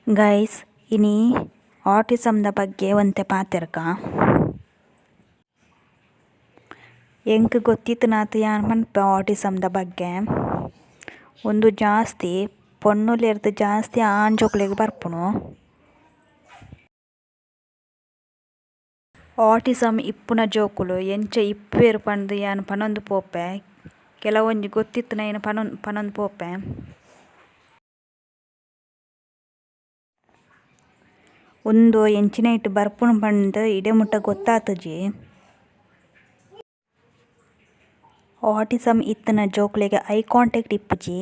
Guys ಇನಿ autism ದ ಬಗ್ಗೆ ಒಂತೆ ಪಾತೆರ್ಕ. ಎಂಕ್ ಗೊತ್ತಿತ್ತಿನಾತ್ ಯಾನ್ ಪನ್ಪೆ ಆಟಿಸಮ್ ದ ಬಗ್ಗೆ. ಉಂದು ಜಾಸ್ತಿ ಪೊಣ್ಣುಲೆರ್ದ್ ಜಾಸ್ತಿ ಆಂಜೋಕ್ಲೆಗ್ ಬರ್ಪುಂಡು. ಆಟಿಸಮ್ ಇಪ್ಪುನ ಜೋಕುಲು ಎಂಚ ಇಪ್ಪುವೆರ್ ಪಂದ್ ಯಾನ್ ಪನೊಂದು ಪೋಪೆ. ಕೆಲವೊಂಜಿ ಗೊತ್ತಿತ್ತಿನೈನ್ ಪನೊಂದು ಪೋಪೆ. ಉಂದು ಎಂಚಿನೈಟ್ ಬರ್ಪುಂಡು ಪಂದ್ ಇಡೆ ಮುಟ್ಟ ಗೊತ್ತಾತುಜಿ. ಆಟಿಸಮ್ ಇತ್ತಿನ ಜೋಕುಲೆಗ್ ಐ ಕಾಂಟಾಕ್ಟ್ ಇಪ್ಪುಜಿ.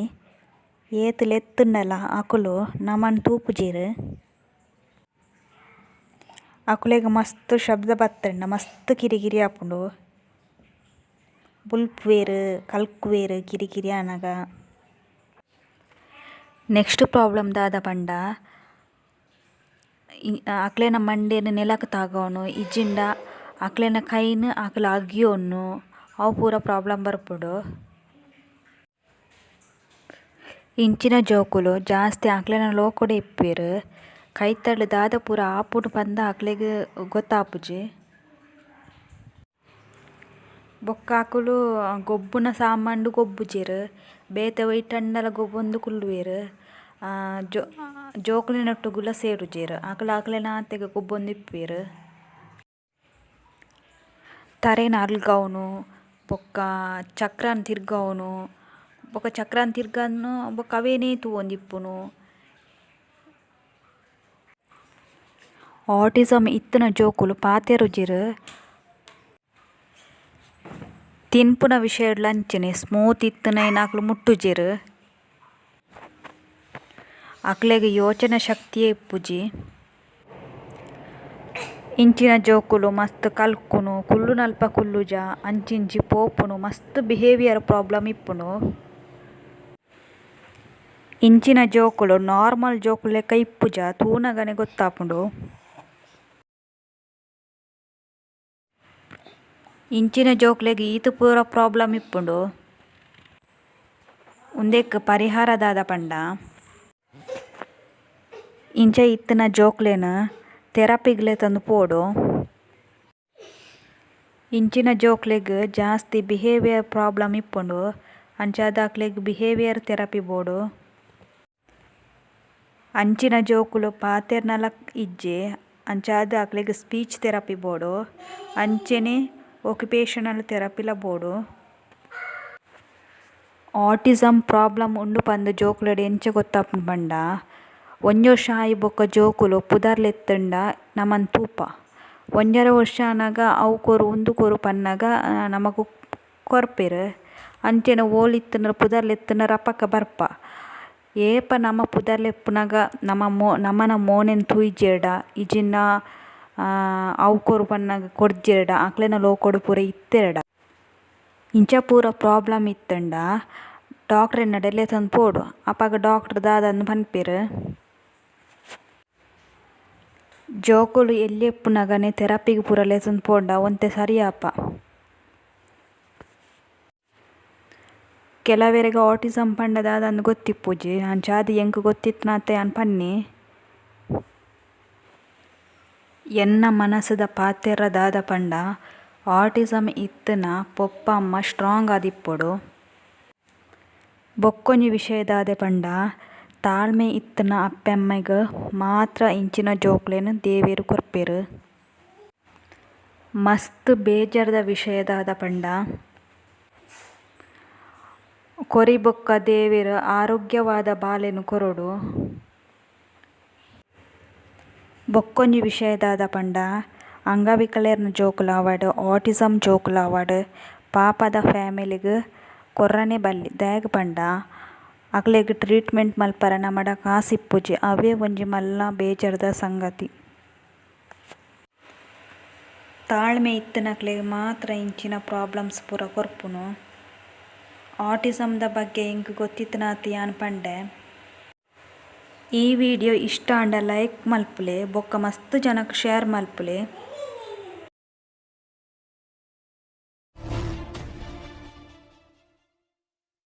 ಏತ್ ಲೆತ್ತುಂಡಲ ಅಕುಲು ನಮನ್ ತೂಪುಜೆರ್. ಅಕುಲೆಗ್ ಮಸ್ತ್ ಶಬ್ದ ಬತ್ತುಂಡ ಮಸ್ತ್ ಕಿರಿ ಕಿರಿ ಆಪುಂಡು. ಬುಲ್ಪುವೆರ್ ಕಲ್ಕುವೆರ್ ಕಿರಿ ಕಿರಿ ಆನಗ. ನೆಕ್ಸ್ಟ್ ಪ್ರಾಬ್ಲಮ್ ದಾದ ಪಂಡ ಅಕ್ಲೆನ ಮಂಡೆನ್ ನೆಲಕ್ ತಾಗವುನು ಇಜ್ಜಿಂಡ ಅಕ್ಲೆನ ಕೈನ್ ಅಕುಲು ಅಗಿಯೊನ್ನು ಅವು ಪೂರ ಪ್ರಾಬ್ಲಮ್ ಬರ್ಪುಂಡು. ಇಂಚಿನ ಜೋಕುಲು ಜಾಸ್ತಿ ಅಕ್ಲೆನ ಲೋಕಡೆ ಇಪ್ಪುವೆರ್. ಕೈತಲ್ ದಾದ ಪೂರ ಆಪುಂಡು ಪಂದ್ ಅಕ್ಲೆಗ್ ಗೊತ್ತಾಪುಜಿ. ಬೊಕ್ಕ ಅಕುಲು ಗೊಬ್ಬುನ ಸಾಮಾನ್ಡ್ ಗೊಬ್ಬುಜೆರ್ ಬೇತೆ ಒಯಿಟಾಂಡಲ ಗೊಬ್ಬೊಂದು ಕುಲ್ಲುವೆರ್. ಜೋಕುಲೆನೊಟ್ಟುಗುಲ ಸೇರುಜೆರ್ ಅಕುಲು ಅಕ್ಲೆನಾತೆಗ್ ಗೊಬ್ಬೊಂದು ಇಪ್ಪುವೆರ್. ತರೆನ್ ಅಲ್ಗವುನು ಬೊಕ್ಕ ಚಕ್ರನ್ ತಿರ್ಗವುನು ಬೊಕ್ಕ ಚಕ್ರನ್ ತಿರ್ಗವುನು ಬೊಕ್ಕ ಅವೇನೆ ತೂವೊಂದಿಪ್ಪುನು. ಆಟಿಸಮ್ ಇತ್ತಿನ ಜೋಕುಲು ಪಾತೆರುಜೆರ್. ತಿನ್ಪುನ ವಿಷಯಡ್ಲ ಅಂಚನೆ ಸ್ಮೂತ್ ಇತ್ತಿನೈನ್ ಅಕುಲು ಮುಟ್ಟುಜೆರ್. ಅಕ್ಲೆಗ್ ಯೋಚನೆ ಶಕ್ತಿಯೇ ಇಪ್ಪುಜಿ. ಇಂಚಿನ ಜೋಕುಲು ಮಸ್ತ್ ಕಲ್ಕುನು ಕುಲ್ಲುನಲ್ಪ ಕುಲ್ಲುಜ ಅಂಚಿ ಇಂಚಿ ಪೋಪುನು ಮಸ್ತ್ ಬಿಹೇವಿಯರ್ ಪ್ರಾಬ್ಲಮ್ ಇಪ್ಪುಂಡು. ಇಂಚಿನ ಜೋಕುಲು ನಾರ್ಮಲ್ ಜೋಕುಲೆಕ ಇಪ್ಪುಜ ತೂನಗನೆ ಗೊತ್ತಾಪುಂಡು. ಇಂಚಿನ ಜೋಕ್ಲೆಗ್ ಈತ್ ಪೂರ ಪ್ರಾಬ್ಲಮ್ ಇಪ್ಪುಂಡು. ಉಂದೆಕ್ ಪರಿಹಾರ ದಾದ ಪಂಡ. ಇಂಚ ಇತ್ತಿನ ಜೋಕ್ಲೆನ್ ಥೆರಪಿಗ್ ಲೆತೊಂದು ಪೋಡು. ಇಂಚಿನ ಜೋಕ್ಲೆಗ್ ಜಾಸ್ತಿ ಬಿಹೇವಿಯರ್ ಪ್ರಾಬ್ಲಮ್ ಇಪ್ಪುಂಡು. ಅಂಚಾದ್ ಅಕ್ಲೆಗ್ ಬಿಹೇವಿಯರ್ ಥೆರಪಿ ಬೋಡು. ಅಂಚಿನ ಜೋಕುಲು ಪಾತೆರ್ನಲ ಇಜ್ಜಿ ಅಂಚಾದ್ ಅಕ್ಲೆಗ್ ಸ್ಪೀಚ್ ಥೆರಪಿ ಬೋಡು. ಅಂಚನೆ ಒಕ್ಯುಪೇಷನಲ್ ಥೆರಪಿಲ ಬೋಡು. ಆಟಿಸಮ್ ಪ್ರಾಬ್ಲಮ್ ಉಂಡು ಪಂದ್ ಜೋಕುಲೆಡ ಎಂಚ ಗೊತ್ತಾಪುಂಡು ಪಂಡ ಒಂಜಿ ವರ್ಷ ಆಯಿ ಬೊಕ್ಕ ಜೋಕುಲು ಪುದರ್ ಲೆತ್ತುಂಡ ನಮನ್ ತೂಪ. ಒಂಜರೆ ವರ್ಷ ಆನಗ ಅವು ಕೊರು ಉಂದು ಕೊರು ಪನ್ನಗ ನಮಕ್ ಕೊರ್ಪೆರ್. ಅಂಚನೆ ಓಲು ಇತ್ತುಂಡಲ ಪುದರ್ ಲೆತ್ತುಂಡ ರಪಕ್ಕ ಬರ್ಪ. ಏಪ ನಮ ಪುದರ್ ಲೆಪ್ಪುನಗ ನಮ ನಮನ ಮೋನೆನ್ ತೂಯಿಜೆರ್ಡ ಇಜ್ಜಿಂಡ ಅವು ಕೊರು ಪನ್ನಗ ಕೊರ್ಜೆರ್ಡ ಅಕ್ಲೆನ ಲೋಕೊಡು ಪೂರ ಇತ್ತೆರ್ಡ. ಇಂಚ ಪೂರ ಪ್ರಾಬ್ಲಮ್ ಇತ್ತುಂಡ ಡಾಕ್ಟ್ರೆನಡೆ ಲೆತೊಂದು ಪೋಡು. ಅಪಗ ಡಾಕ್ಟರ್ ದಾದಂದ್ ಪನ್ಪೆರ್. ಜೋಕುಲು ಎಲ್ಯ ಇಪ್ಪುನಗನೆ ಥೆರಪಿಗ್ ಪೂರ ಲೆತೊಂದು ಪೋಂಡ ಒಂತೆ ಸರಿ ಆಪ. ಕೆಲವೆರೆಗ್ ಆಟಿಸಮ್ ಪಂಡ ದಾದಂದ್ ಗೊತ್ತಿಪ್ಪುಜಿ ಅಂಚಾದ್ ಎಂಕ್ ಗೊತ್ತಿತ್ತಿನಾತೆ ಯಾನ್ ಪನ್ನೆ. ಎನ್ನ ಮನಸುದ ಪಾತೆರ ದಾದ ಪಂಡ ಆಟಿಸಮ್ ಇತ್ತಿನ ಪೊಪ್ಪ ಅಮ್ಮ ಸ್ಟ್ರಾಂಗ್ ಆದಿಪ್ಪೊಡು. ಬೊಕ್ಕೊಂಜಿ ವಿಷಯ ದಾದ ಪಂಡ ತಾಳ್ಮೆ ಇತ್ತಿನ ಅಪ್ಪೆ ಅಮ್ಮೆಗ್ ಮಾತ್ರ ಇಂಚಿನ ಜೋಕ್ಲೆನ್ ದೇವೆರ್ ಕೊರ್ಪೆರ್. ಮಸ್ತ್ ಬೇಜಾರದ ವಿಷಯ ದಾದ ಪಂಡ ಕೊರಿ ಬೊಕ್ಕ ದೇವೆರ್ ಆರೋಗ್ಯವಾದ ಬಾಲೆನ್ ಕೊರೊಡು. ಬೊಕ್ಕೊಂಜಿ ವಿಷಯ ದಾದ ಪಂಡ ಅಂಗವಿಕಲೆರ್ನ ಜೋಕುಲು ಆವಡ್ ಆಟಿಸಮ್ ಜೋಕುಲು ಆವಡ್ ಪಾಪದ ಫ್ಯಾಮಿಲಿಗ್ ಕೊರ್ರನೆ ಬಲ್ಲಿ ದಾಯೆಗ್ ಪಂಡ ಅಕ್ಲೆಗ್ ಟ್ರೀಟ್ಮೆಂಟ್ ಮಲ್ಪರೆ ನಮಡ ಕಾಸ್ ಇಪ್ಪುಜಿ ಅವ್ವೆ ಒಂಜಿ ಮಲ್ಲ ಬೇಜಾರದ ಸಂಗತಿ. ತಾಳ್ಮೆ ಇತ್ತಿನಕ್ಲೆಗ್ ಮಾತ್ರ ಇಂಚಿನ ಪ್ರಾಬ್ಲಮ್ಸ್ ಪೂರ ಕೊರ್ಪುನು. ಆಟಿಸಮ್ ದ ಬಗ್ಗೆ ಎಂಕ್ ಗೊತ್ತಿತ್ತಿನಾತ್ ಯಾನ್ ಪಂಡೆ. ಈ ವಿಡಿಯೋ ಇಷ್ಟ ಆಂಡ ಲೈಕ್ ಮಲ್ಪುಲೆ ಬೊಕ್ಕ ಮಸ್ತ್ ಜನಕ್ ಶೇರ್ ಮಲ್ಪುಲೆ.